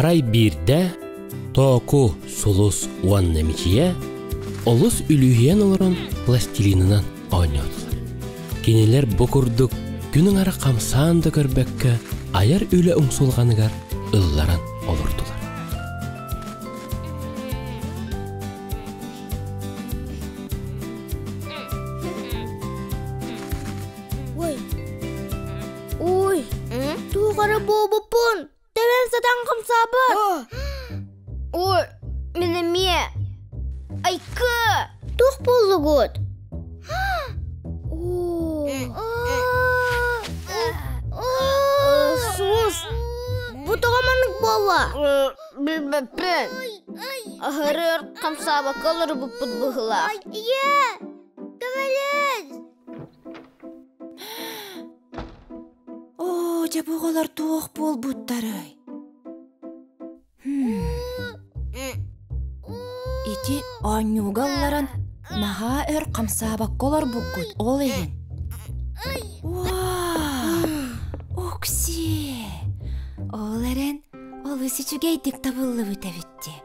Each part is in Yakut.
Арай биирдэ Тооку, Сулус уонна Мичийэ олус үлүһүйэн олорон пластилинынан оонньоотулар. Кинилэр бу курдук күн аҥара хамсаан да көрбөккө айар үлэ умсулҕаныгар ылларан олордулар. Ой, ой, туох эрэ буолбуппун, тэбэн сатан хамсаабат. Ой, мин эмиэ. Айка! Туох буоллугут? Сус, бу тоҕо маннык буолла? Билбэппин. Аһарыар хамсаабакка олорбуппут быһыылаах. Ийээ, көмөлөс! Оо, дьэ бу оҕолор туох буолбуттарай? Ити оонньууга ылларан наһаа өр хамсаабакка олорбуккут ол иһин. Уаа! Окси! Ол эрэн олус үчүгэйдик табыллыбыт эбит дии.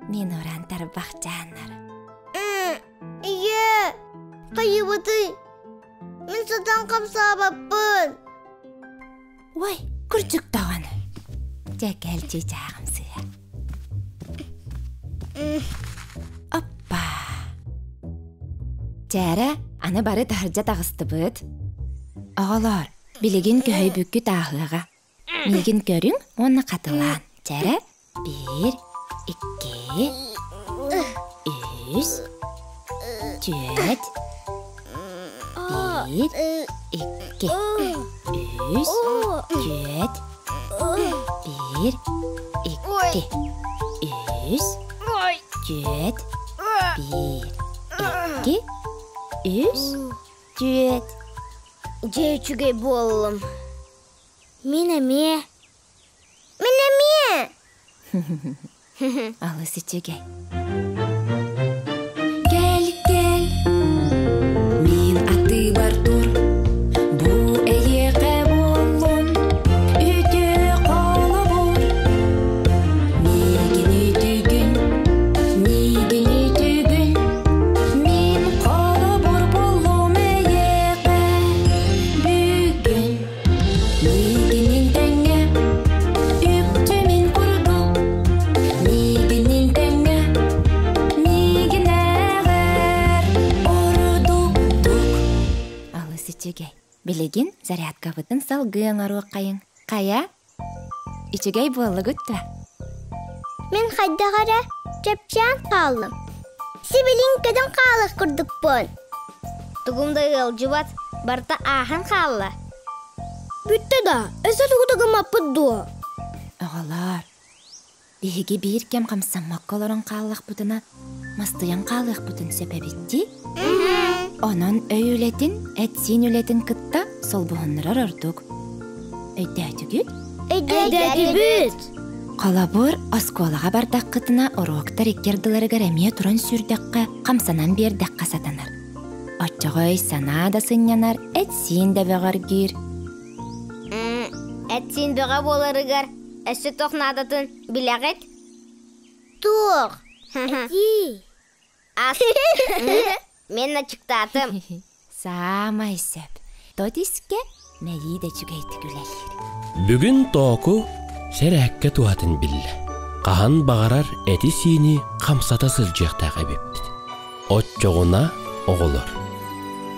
Мин уран тарбахчааннар. Ийээ, хайыбытый? Мин сатан хамсаабаппын. Ой, кырдьык даҕаны. Дьэ кэл чыычааҕым сыа. Оппа. Чээрэ, аны бары таһырдьа таҕыстыбыт. Оҕолоор, билигин көһөйбүккүт ааһыаҕа. Миигин көрүҥ уонна хатылаан. Чээрэ, биир, икки, үс, түөрт, биир, икки, үс, түөрт, биир, икки, үс, түөрт, биир, икки, үс, түөрт. Дьэ үчүгэй буоллум. Мин эмиэ. Мин эмиэ. Алыс үчүгэй. Кэл, кэл, мин атыбар тур, бу эйиэхэ буоллун, үтүө холобур. Миигин үтүгүн, миигин үтүгүн, мин холобур буоллум эйиэхэ бүгүн. Миигинин тэҥҥэ, үкчү мин курдук. Миигинин тэҥҥэ, миигинээҕэр ордуктук. Алыс үчүгэй. Билигин зарядкабытын салгыы оҥоруоххайыҥ. Хайа? Үчүгэй буоллугут да? Мин хайдах эрэ чэпчээн хааллым. Сибилин көтөн хаалар курдукпун. Тугум да ыалдьыбат, барыта ааһан хаалла. Бүттэ да, өссө тугу да гыммаппыт дуо? Оҕолоор, биһиги биир кэм хамсаммакка олорон хааллахпытына, мастыйан хаалыахпытын сөп эбит дии. Онон өй үлэтин, эт-сиин үлэтин кытта солбуһуннарар ордук. Өйдөөтүгүт? Өйдөөтүбүт! Холобур, оскуолаҕа бардаххытына уруоктар икки ардыларыгар эмиэ туран сүүрдэххэ, хамсанан биэрдэххэ сатанар. Оччоҕо өй-санаа да сынньанар, эт-сиин да бөҕөргүүр. Эт-сиин бөҕө буоларыгар өссө туох наадатын билэҕит? Туох? Этии. Ас. Мен ачыктаатым. Саамай сөп. Тот искэ мэйии да үчүгэйдик үлэлиир. Бүгүн Тооку сэрээккэ туһатын биллэ. Хаһан баҕарар эти-сиини хамсата сылдьыахтаах эбиппит. Оччоҕуна оҕолор,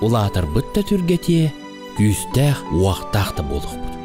улаатарбыт да түргэтиэ, күүстээх, уохтаах да буолуохпут.